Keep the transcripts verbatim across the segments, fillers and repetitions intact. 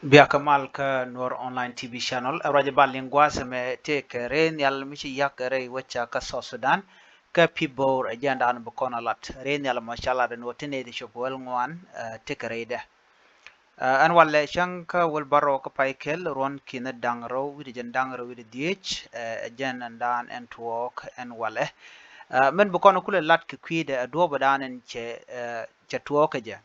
Bia kɛ mal kä Nuɔr Online T V Channel. Ɛ ruac bal in gua̱a̱th ɛmɛ tëëkɛ rɛy nhial mi ci yak rɛy wecä kä South Sudan. Kä Pibor ɛ jɛn dan bi kɔn a lat rɛy nhial mɔ ca lat ɛn wä ti nɛy ti cop wäl ŋuan, ɛ, tëëkɛ rɛydɛ. Ɛ, ɛn walɛ cäŋ kä wäl bärɔw kä pay kɛl ruɔ̱n ki̱n da̱ŋ rɛw wi̱cdɛ jɛn da̱ŋ rɛw wi̱cdɛ dhiec, ɛ, ɛ jɛn ɛn dan ɛn tuɔɔk ɛn walɛ. Ɛ, min bi kɔn kulɛ lat kɛ kui̱dɛ ɛ duɔ̱ɔ̱p ɛ dan ɛn cɛ, ɛ, cɛ tuɔɔk kɛ jɛ.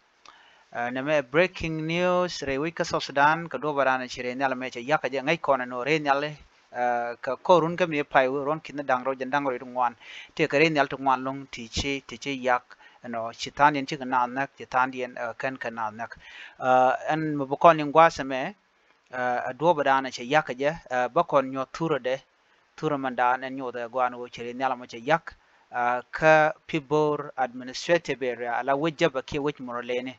Ɛ, nɛmɛ breaking news rɛy wec kä South Sudan kɛ duɔ̱ɔ̱p ɛ dan ɛn ci rɛy nhial mɛ cɛ yak kɛ jɛ ŋäc kɔn ɛn ɣöö rɛy nhial, ɛ, kɛ kɔr run kä mi pay wä ruɔ̱n ki̱n da̱ŋ rɛw jɛn da̱ŋ rɛw wi̱cdɛ ŋuan. Tëëkɛ rɛy nhial ti ŋuan lo̱ŋ ti ci, ti ci yak ɛnɔ ci tha̱a̱ŋdiɛn cikɛ naath näk, ci tha̱a̱ŋdiɛn, ɛ, kɛn kɛ naath näk. Ɛ, ɛn mi bi kɔn in gua̱a̱th ɛmɛ, ɛ, ɛ duɔ̱ɔ̱p ɛ dan ɛ cɛ yak kɛ jɛ, ɛ, bä kɔn nyuɔ̱th thurä dɛ, thurä mɛn dan ɛn nyuɔ̱th ɛ gua̱a̱n ɣöö ci rɛy nhial ɛmɔ cɛ yak, ɛ, kä Pibor Administrative Area, ala wec jäpɛ kiɛ wec murɔ leni.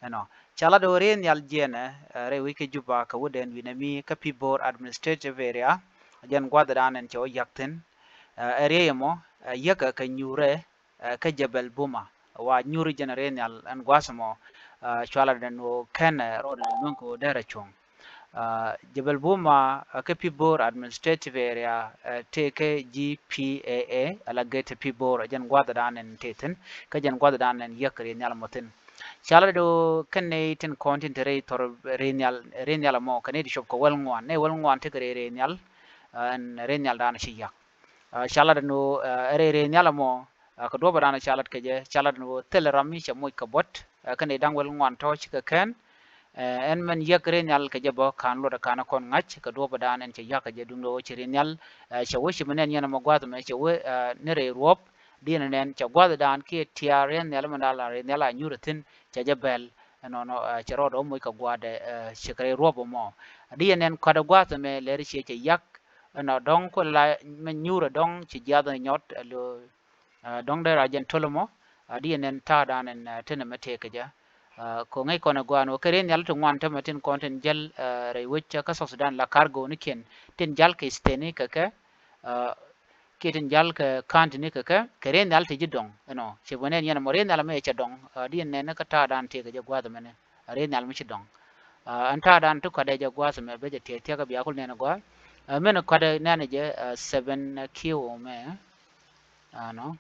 Ɛnɔ ca lat ɣöö rɛy nhial jiɛnɛ, ɛ, rɛy wec kä Juba kɛ wä dɛn wi̱nɛ mi kä Pibor Administrative Area, jɛn gua̱a̱th ɛ dan ɛn cɛ wä yak thi̱n. Ɛ, ɛ rɛy ɛmɔ, ɛ, yäkä kɛ nyuurɛ, ɛ, kä Jebel Buma. Wa nyuuri jɛn rɛy nhial ɛn gua̱a̱th ɛmɔ, ɛ, cua lat ɛn ɣöö kɛn, ɛ, rɔɔdɛ luäŋ kɛ ɣöö derɛ cuɔ̱ŋ. Ɛ, Jebel Buma, ɛ, kä Pibor Administrative Area, ɛ, tëëkɛ G P A A, ala Greater Pibor, ɛ jɛn gua̱a̱th ɛ dan ɛn tëë thi̱n, kä jɛn gua̱a̱th ɛ dan ɛn yäk rɛy nhial ɛmɔ thi̱n. Ca lat ɣöö kɛn nɛy tin kɔn tin te rɛy thɔr rɛy nhial, rɛy nhial ɛmɔ, kɛ nɛy ti cop kɛ wäl ŋuan, nɛy wäl ŋuan tëëkɛ rɛy rɛy nhial, ɛ, ɛn rɛy nhial dan ci yak. Ɛ, ca lat ɛn ɣöö, ɛ, rɛy rɛy nhial ɛmɔ, ɛ, kɛ duɔ̱ɔ̱p ɛ dan ca lat kɛ jɛ, ca lat ɛn ɣöö thilɛ ram mi cɛ moc kɛ buɔ̱t, ɛ, kɛn i̱ da̱ŋ wäl ŋuan tɔ̱ cikɛ kɛn. Ɛ, ɛn mɛn yäk rɛy nhial kɛ jɛ bä ka̱n luɔt ɛ ka̱n ɛ kɔn ŋa̱c kɛ duɔ̱ɔ̱p ɛ dan ɛn cɛ yak kɛ jɛ duundɛ ɣöö ci rɛy nhial, ɛ, cɛ wee ci mi nɛn yɛn ɛmɔ gua̱a̱th ɛmɛ cɛ wee, ɛ, ni rɛy ruɔ̱p, diɛn ɛ nɛn cɛ gua̱a̱th ɛ dan kiɛ tiaar rɛy nhial ɛmɛ dan la rɛy nhial a nyuur ɛ thi̱n cɛ jɛ bɛl. Ɛnɔnɔ, ɛ, cɛ rɔɔdɛ wä moc kɛ gua̱a̱dɛ, ɛ, cɛ kɛ rɛy ruɔ̱p ɛmɔ. Diɛn ɛ nɛn kua̱t ɛ gua̱a̱th ɛmɛ lɛr ciɛ cɛ yak, ɛnɔ dɔ̱ŋ ku la mɛ nyuur ɛ dɔ̱ŋ ci jiath ɛ nyɔt ɛ lo Ɛ, dɔ̱ŋ dee ra jɛn tol ɛmɔ, ɛ, diɛ nɛn ta̱a̱ dan ɛn, ɛ, tin ɛmɛ tëëk kɛ jɛ. Ɛ, kɛ ŋäc kɔn ɛ gɔaa ɛn ɣöö kɛ rɛy nhial ti ŋuan tämɛ tin kɔn tin jäl, ɛ, rɛy wec kä South Sudan la cargo ni kiɛn tin jäl kɛ state ni kɛ kɛ, ɛ, kiɛ tin jäl kɛ county ni kɛ kɛ, kɛ rɛy nhial ti ji̱ dɔ̱ŋ, you know, ci bä nɛn yɛn ɛmɔ rɛy nhial ɛmɛ cɛ dɔ̱ŋ, ɛ, diɛ nɛn kä ta̱a̱ dan tëëk kɛ jɛ gua̱a̱th ɛmɛni. Ɛ, rɛy nhial mi ci dɔ̱ŋ. Ɛ, ɛn ta̱a̱ dan ti kɔdɛ jɛ gua̱a̱th ɛmɛ bɛ jɛ tiɛk tiɛk ɛ bia kul nɛn ɛ gɔaa. Ɛ, min kɔdɛ nɛn ɛ jɛ, ɛ, seven Q mɛ. Ɛnɔ.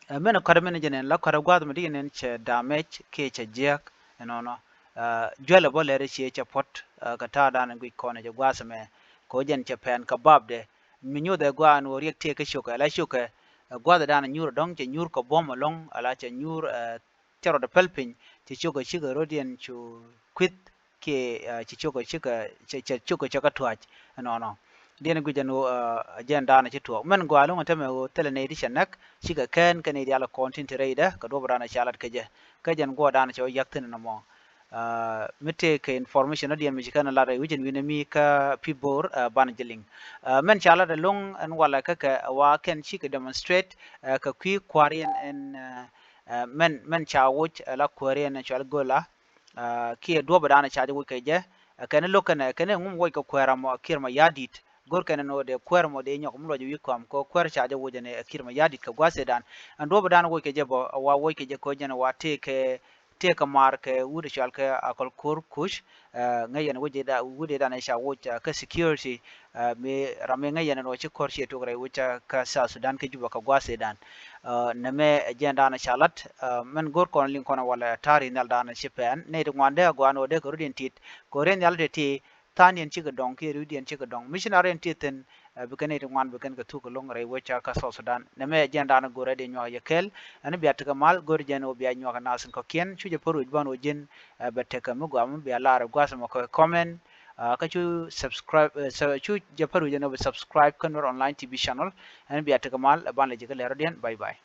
Ɛ, min kɔdɛ min jɛ nɛn la kɔdɛ gua̱a̱th mi di nɛn cɛ damage kiɛ cɛ jiäk ɛnɔnɔ. Ɛ, juɛlɛ bä lɛri ciɛ cɛ puɔt, ɛ, kɛ ta̱a̱ dan guic kɔn ɛ jɛ gua̱a̱th ɛmɛ. Kɛ ɣöö jɛn cɛ pɛn kɛ bapdɛ. Mi nyuuth ɛ gua̱a̱n ɣöö riɛk tëë kä cokɛ, ala cokɛ, ɛ, gua̱a̱th ɛ dan nyuur ɛ dɔ̱ŋ cɛ nyuur kɛ buɔ̱m ɛlɔ̱ŋ, ala cɛ nyuur, ɛ, cɛ rɔɔdɛ päl piny, cɛ cokɛ cikɛ rɔ̱diɛn cu kui̱th kiɛ, ɛ, ci cokɛ cikɛ, cɛ, cɛ cokɛ cɛ kɛ tua̱c ɛnɔnɔ. Diɛn guic ɛn ɣöö, ɛ, jɛn daanɔ ci tuɔɔk. Mɛn gɔaa lo̱ŋ ɛ tämɛ ɣöö thilɛ nɛy ti cɛ näk, cikɛ kɛn kɛ nɛy diaal kɔn tin te rɛydɛ, kɛ duɔ̱p daanɔ ca lat kɛ jɛ. Kä jɛn guɔ̱ɔ̱r daanɔ cɛ wä yak thi̱n ɛnɔmɔ. Ɛ, mi tëëkɛ information ɔ diɛn mi ci kɛn lat rɛy wi̱c ɛn wi̱n ɛmi kä Pibor, ɛ, banɛ jɛ liŋ. Ɛ, mɛn ca lat ɛlɔ̱ŋ ɛn walɛ kä kɛ wa kɛn cikɛ demonstrate, ɛ, kɛ kui̱ kua̱riɛn ɛn, ɛ, ɛ, mɛn, mɛn ca woc, ɛ, la kuääriɛn ɛn cual Gola. Ɛ, kiɛ duɔ̱pɛ daanɔ ca jɛ woc kɛ jɛ, ɛ, kɛn lo̱k kɛnɛ, kɛn ŋum woc kɛ kuäär amɔ Kiir Mayardit. Go̱r kɛn ɛn ɣöö dee kuäär mɔ dee nyɔk mi luɔc wi̱i̱ kɔam kɛ kuäär ca jɛ woc ɛn ɛ Kiir Mayardit kɛ gua̱a̱th ëëdan. Ɛn duɔ̱pɛ daanɔ woc kɛ jɛ bä, ɛ, wa woc kɛ jɛ kɛ ɣöö jɛn ɛ wa tëëkɛ, tëëkɛ maar kɛ wut ɛ cɔal kɛ Akol Koor Kuc, ɛ, ŋäc yɛn wut ëëdan, wut ëëdan ɛ ca woc, ɛ, kä security, ɛ, mi ram mi ŋäc yɛn ɛn ɣöö ci kɔr ciɛ tok rɛy wec kä South Sudan kä Juba kɛ gua̱a̱th ëëdan. Ɛ, nɛmɛ ɛ jɛn daanɔ ca lat, ɛ, mɛn go̱r kɔn liŋ kɔn walɛ ta̱a̱ rɛy nhial daanɔ ci pɛn. Nɛy ti ŋuan dee a gɔaa ɛn ɣöö dee kɛ rɔ̱diɛn ti̱i̱t. Kɛ ɣöö rɛy nhial tëë ti tha̱a̱ŋdiɛn cikɛ dɔ̱ŋ kiɛ ri̱wdiɛn cikɛ dɔ̱ŋ. Mi ci na rɔ̱diɛn ti̱i̱t thi̱n, ɛ, bikɛ nɛy ti ŋuan bikɛn kɛ thuk ɛlɔ̱ŋ rɛy wec kä South Sudan. Nɛmɛ ɛ jɛn daanɔ go̱r ɛ dee nyuak yɛ kɛɛl. Ɛn bia tekɛ mal go̱r jɛn ɣöö bia nyuak ɛ nath in kɔ̱kiɛn. Cu jɛ pär wi̱c bän ɣöö ji̱n, ɛ, bɛ tekɛ mi gɔaa mi bia lar ɛ gua̱a̱th ɛmɔ kɛ comment. Ɛ, kä cu subscribe, ɛ, cu jɛ pär wi̱c ɛn ɣöö bi subscribe kä Nuer Online T V channel. Ɛn bia tekɛ mal ɛ ban lɛ ji̱ kä lɛr rɔ̱diɛn. Bye bye.